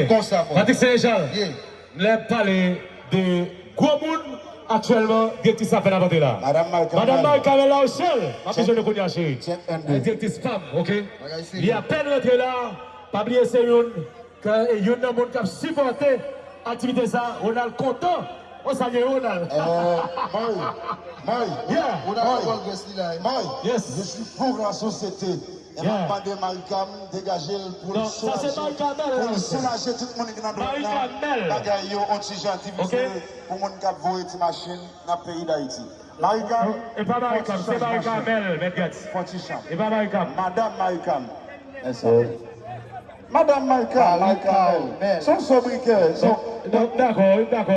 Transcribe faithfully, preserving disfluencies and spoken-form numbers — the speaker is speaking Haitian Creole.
Konsa, Patrick Sénéchal, lè m pale de gwo moun, aktyèlman, direktris la fè n ap antre la. Madan Marie Carmelle. Madan Marie Carmelle La Rochelle, m ap bezwen nou kounye a, cheri. Direktris pa m, oke? Li apèn rantre la, pa bliye se youn, ke, e youn nan moun k ap sipòte aktivite sa, Ronald kontan. On salye Ronald. Marie, Marie, Ronald, Marie, je suis pour la société. E m ap mande Marie Carmelle degaje l pou l soulaje, pou l soulaje tout moun ki nan dwèt nan bagay yo, on ti jan divize pou moun k ap voye ti machin nan peyi Dayiti. Marie Carmelle, e pa Marie Carmelle, se Marie Carmelle, mèt Gats. Fon ti chan. E pa Marie Carmelle. Madan Marie Carmelle. Madan Marie Carmelle, Marie Carmelle. Se yon sobrikè. Donk, dakò, dakò.